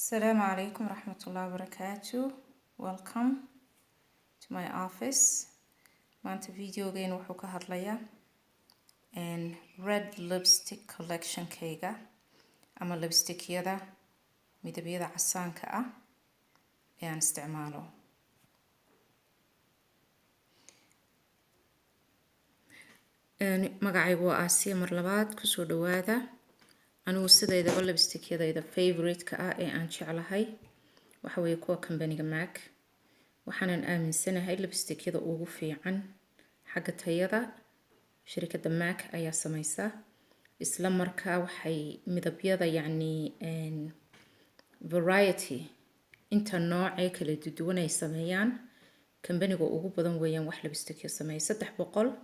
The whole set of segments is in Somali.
Asalaamu calaykum waraxmatullahi wabarakaatu. Welcome to my office. Maanta videogeena wuxuu ka hadlayaa red lipstick collectionkayga ama lipstickyada midabyada casaanka ah ee aan isticmaalo. Magacaygu waa Aasiya, mar labaad kusoo dhawaada. Anigu sidaydaba lipstickyadayda favorite-ka ah ee aan jeclahay waxa weeye kuwa kambaniga MAC. Waxaanan aaminsanahay lipstickyada ugu fiican xagga tayada shirkadda MAC ayaa sameysa. Isla markaa waxay midabyada, yacni variety inta noocee kala duwan ay sameeyaan, kambaniga ugu badan weeyaan wax lipstickyo sameeya. 300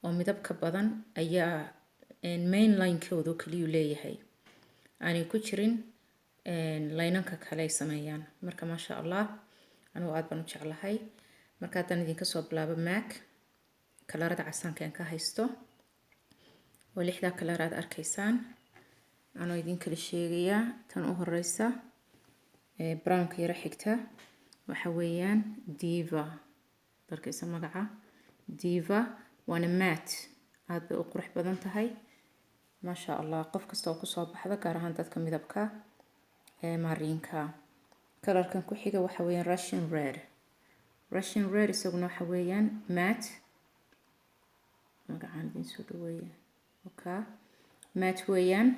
oo midab ka badan ayaa main line-koodu kaliyuu leeyahay, aanay ku jirin laynanka kale ay sameeyaan. Marka maasha Allah, anigu aad baan u jeclahay. Marka haddaan idinka soo bilaabo MAC, kalarada casaanka aan ka haysto waa lixdaa kalar aad arkaysaan, anoo idin kala sheegayaa. Tan u horeysa brownka yaro xigta waxa weeyaan Diva. Arkaysa magaca Diva, waana matte, aad bay u qurux badan tahay, maasha Allah, qof kasta oo kusoo baxda, gaar ahaan dadka midabka maariinka. Kalarkan ku xiga waxa weeyaan Russian Red. Russian Red isaguna waxa weeyaan matte, magacaan idin soo dhaweeya, okay, matte weeyaan,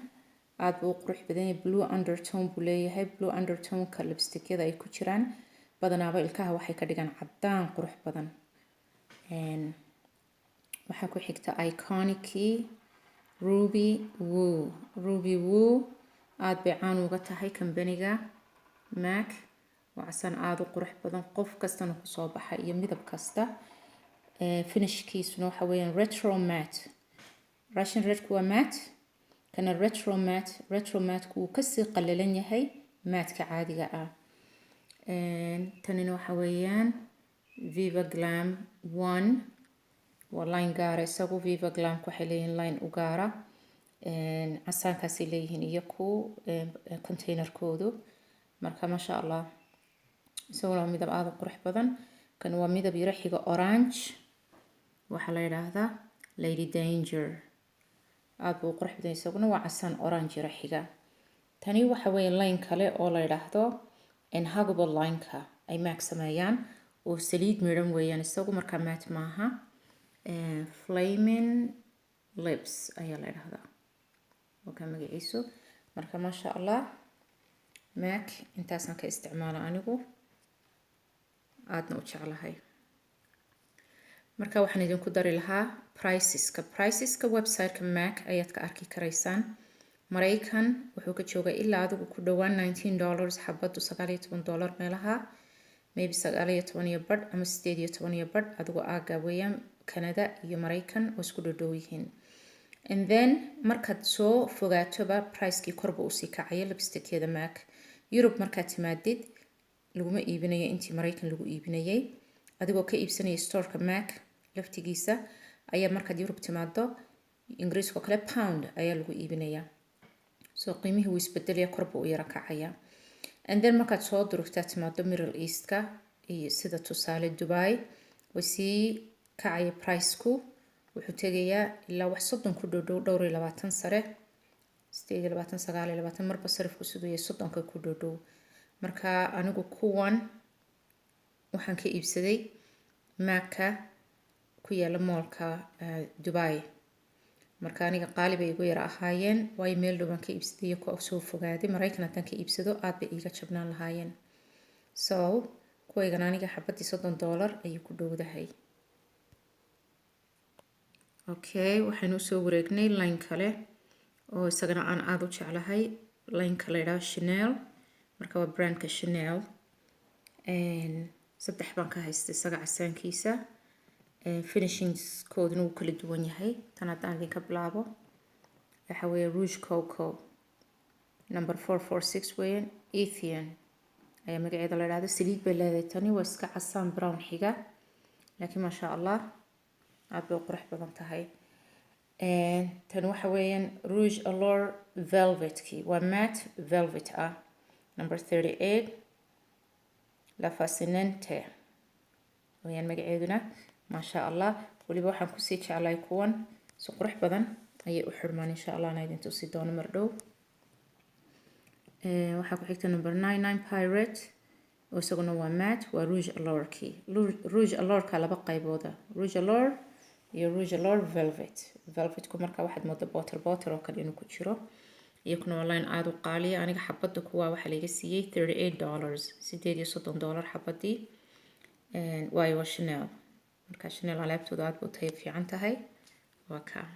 aad buu u qurux badan yahay. Blue undertone buu leeyahay. Blue undertone-ka lipstickyada ay ku jiraan badanaaba ilkaha waxay ka dhigaan caddaan qurux badan. Waxaa ku xigta iconic Ruby Woo. Ruby Woo aad bay caan uga tahay kambaniga MAC. Waa casaan aada u qurux badan, qof kastana kusoo baxa iyo midab kasta. Finishkiisuna waxa weeyaan retro matte. Russian Redku waa matte, kana retro matte. Retro matte wuu kasii qalalan yahay matte-ka caadiga ah. Tanina waxa weeyaan Viva Glam One, waa line gaara isagu. Viva Glamku waxay leeyihiin line u gaara, casaankaasay leeyihiin iyo ku containerkoodu. Marka maasha Allah, isaguna waa midab aada u qurux badan. Kan waa midab yaro xiga orange, waxaa la yidhaahdaa Lady Danger, aada buu u qurux badan, isaguna waa casaan orange yaro xiga. Tani waxa weeye line kale oo la yidhaahdo Huggable line-ka ay MAC sameeyaan, oo saliid midhan weeyaan isagu, markaa matte maaha. Flaming Lips ayaa la yidhaahdaa, waa kaa magaciisu. Marka maasha Allah, MAC intaasaan ka isticmaala anigu, aadna u jeclahay. Marka waxaan idinku dari lahaa priceska. Priceska website-ka MAC ayaad ka arki karaysaan. Maraykan wuxuu ka joogaa ilaa adigu ku dhowaan $19 xabadu, $19 meelaha, maybe 19 iyo badh ama 18 iyo badh adigu aaga weeyaan. Canada iyo Maraykan oo isku dhodhow yihiin. And then markaad soo fogaatoba pricekii korba usii kacaya lipstickyada MAC. Yurub markaad timaadid laguma iibinayo intii Maraykan lagu iibinayay. Adigoo ka iibsanaya storeka MAC laftigiisa ayaa markaad Yurub timaado, Ingiriiska oo kale, pound ayaa lagu iibinayaa. So qiimihii wuu isbedelaya, korba u yara kacaya. And then markaad soo durugtaa timaado Middle Eastka iyo sida tusaale Dubai, way sii kacaya priceku, wuxuu tegayaa ilaa wax 30 ku dhow dhow, dhowr iyo labaatan sare, 28, 29, marba sarifku siduu yahay, 30-ka ku dhow dhow. Marka anigu kuwan waxaan ka iibsaday MAC-ka ku yaala mallka Dubai. Marka aniga qaali bay igu yara ahaayeen, waayo meel dhow baan ka iibsaday iyo kuwa soo fogaaday. Maraykan haddaan ka iibsado aad bay iiga jabnaan lahaayeen. So kuwaygan aniga xabadii $30 ayay ku dhowdahay. Okay, waxaynu usoo wareegnay line kale oo isagana aan aada u jeclahay, lineka la yidhaho Chanel. Marka waa brandka Chanel. Saddex baan ka haystay isaga casaankiisa, finishingskooduna wuu kala duwan yahay. Tan haddaan idinka bilaabo waxa weeye Rouge Coco, number 446 weeyaan. Ethian ayaa magaceeda la idhahdo. Saliid bay leedahay tani, waa iska casaan brown xiga, laakiin maasha Allah, aada bay u qurux badan tahay. Tan waxa weeyaan Rouge Allure Velvetkii, waa matte velvet ah. Number 38, La Fascinante wayaan magaceeduna. Maasha Allah, weliba waxaan kusii jeclay kuwan si qurux badan ayay u xidhmaan. Insha Allah ana idin tusi doono mar dhow. Waxaa ku xigta number 99, Pirate, oo isaguna waa matte, waa Rouge Allure-kii. Rouge Allure-ka laba qaybooda, Rouge Allure iyo Rouge Allure Velvet. Velvetku marka waxaad moodaa butter butter oo kale inuu ku jiro. Iyakuna waa line aada u qaaliya. Aniga xabadda kuwaa waxaa laiga siiyey $38, $38 xabadii, waayo waa Chanel. Marka Chanel alaabtooda aad ba u tayo fiican tahay. Waa kaa.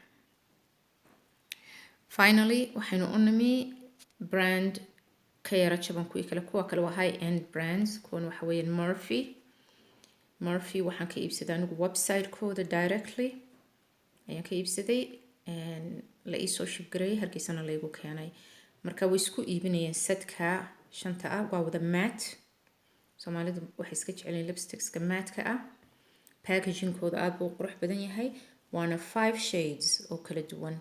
Finally, waxaynu u nimi brand ka yara jaban kuwii kale. Kuwa kale waa high end brands, kuwan waxa weeyaan Morphe. Morphe waxaan ka iibsaday anigu website-kooda directly ayaan ka iibsaday, la iisoo ship gareeyay, Hargeysana laygu keenay. Marka way isku iibinayeen setka shanta ah. Waa wada matte. Soomaalidu waxay iska jecelyiin lipstickska matte-ka ah. Packagingkooda aada buu u qurux badan yahay, waana five shades oo kala duwan.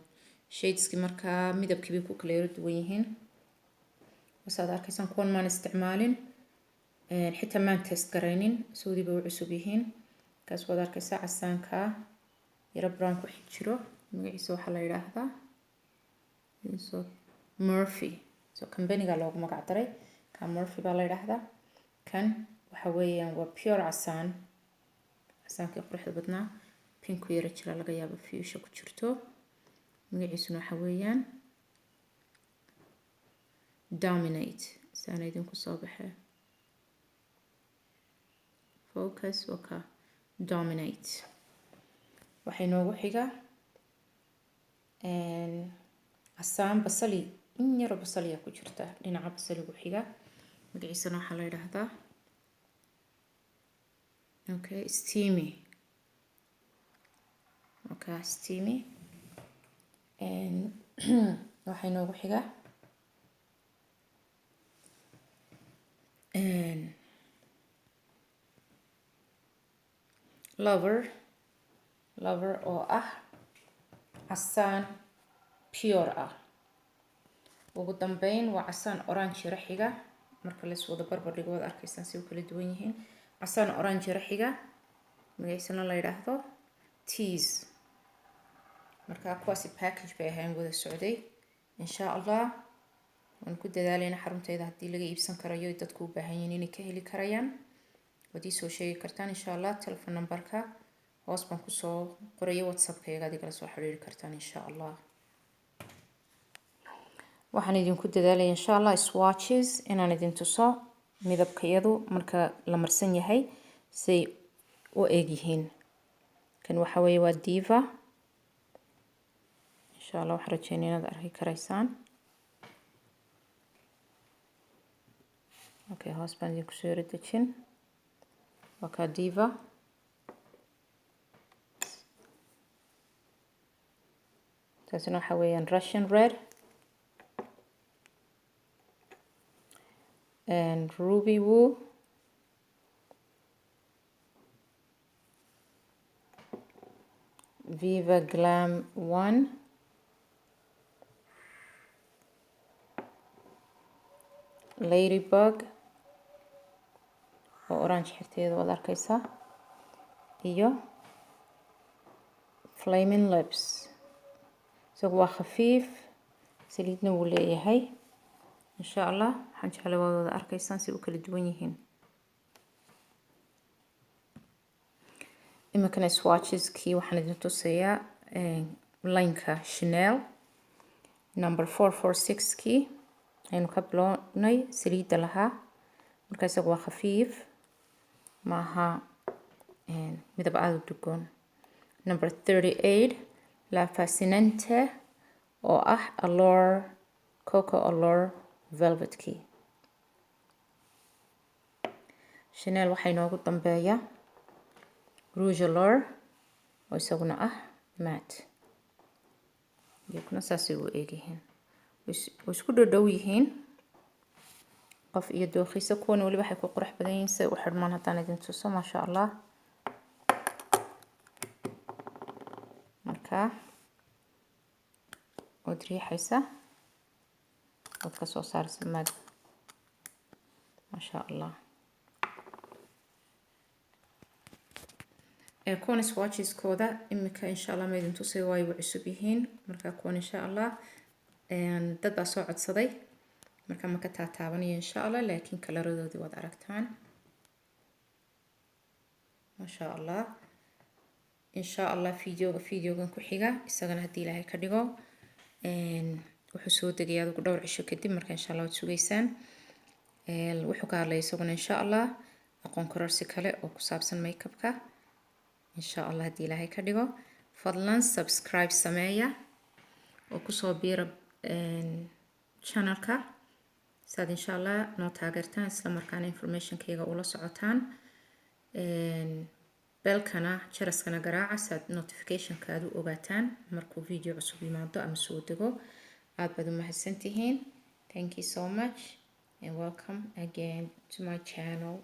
Shadeski markaa midabkii bay ku kala yaro duwan yihiin, wasaad arkaysaan. Kuwan maan isticmaalin, xitaa maan test garaynin, soodii bay u cusub yihiin. Kaas waad arkaysaa, casaanka yaro brown ku jiro, magaciisa waxaa la yidhaahdaa so Morphe. So companyga loogu magac daray, ka Morphe baa la yidhaahdaa. Kan waxa weeyaan waa pure casaan, casaankii quruxda badnaa, pink ku yaro jira, laga yaabo fuchsia ku jirto. Magaciisuna waxa weeyaan Dominate. Saana idinku soo baxee, focus. Waa ka Dominate. Waxay noogu xiga casaan basali, in yaro basaliya ku jirta, dhinaca basaligu xiga. Magaciisana waxaa la yidhaahdaa, okay, Steamy. Okay, Steamy. Waxaa inoogu xiga Lover. Lover oo ah casaan pure ah. Ugu dambeyn waa casaan orange yaro xiga. Marka la iswada barbar dhigo, waad arkaysaan si u kala duwan yihiin. Casaan orange yaro xiga, magaciisana la yidhaahdo Tease. Marka kuwaasi package bay ahayn wada socday. Insha Allah waan ku dadaalayna xaruntayda haddii laga iibsan karayo, dadku u baahan yihiin inay ka heli karayaan, waad ii soo sheegi kartaan insha Allah. Telephone numberka hoos baan kusoo qoraya, WhatsAppkayga aad igala soo xiriiri kartaan insha Allah. Waxaan idinku dadaalaya insha Allah swatches inaan idin tuso midabkayadu marka la marsan yahay say u eg yihiin. Kan waxa weeye waa Diva. Insha Allah waxaan rajeynaya inaad arki karaysaan. Okay, hoos baan idinku soo yara dejin. Waa kaa Diva. Taasina waxa weeyaan Russian Red and Ruby Woo. Viva Glam 1, Ladybug oo orange xigteeda waad arkaysaa, iyo Flaming Lips. Isagu waa khafiif, saliidna wuu leeyahay. Insha Allah waxaan jeclay waad wada arkaysaan si u kala duwan yihiin. Iminkana swatcheskii waxaan idin tusayaa lineka Chanel number 446 kii aynu ka bilownay, saliidda lahaa. Marka isagu waa khafiif, maaha midab aada u dugoon. Number 38, La Fascinante, oo ah Allure, Coco Allure Velvetkii Chanel. Waxaa inoogu dambeeya Rouge Allure oo isaguna ah matte. Iyaguna saasay u eegyihiin, way isku dhow yihiin, qof iyo dooqiisa. Kuwan weli waxay ku qurux badan yihiin siday u xidhmaan haddaan idin tuso. Maasha Allah. Marka waad riixaysa, waad ka soo saaraysa maad. Maasha Allah. Kuwan swatcheskooda imika insha Allah ma idin tusay, waayo way cusub yihiin. Marka kuwan insha Allah dad baa soo codsaday, marka ma ka taataabanayo insha Allah, laakiin kalaradoodii waad aragtaan, maasha Allah. Insha Allah videogan ku xiga isagana, haddii Ilaahay ka dhigo, wuxuu soo degaya adigu dhowr cisho kadib. Marka insha Allah waad sugaysaan. Wuxuu ka hadlaya isaguna insha Allah aqoon kororsi kale oo ku saabsan makeupka, insha Allah, haddii Ilaahay ka dhigo. Fadlan subscribe sameeya oo kusoo biira channelka saad insha Allah noo taageertaan, isla markaana informationkayga ula socotaan. Bellkana, jaraskana garaaca saad notificationka aad u ogaataan markuu video cusub yimaado ama soo dego. Aad baad u mahadsantihiin. Thank you so much and welcome again to my channel.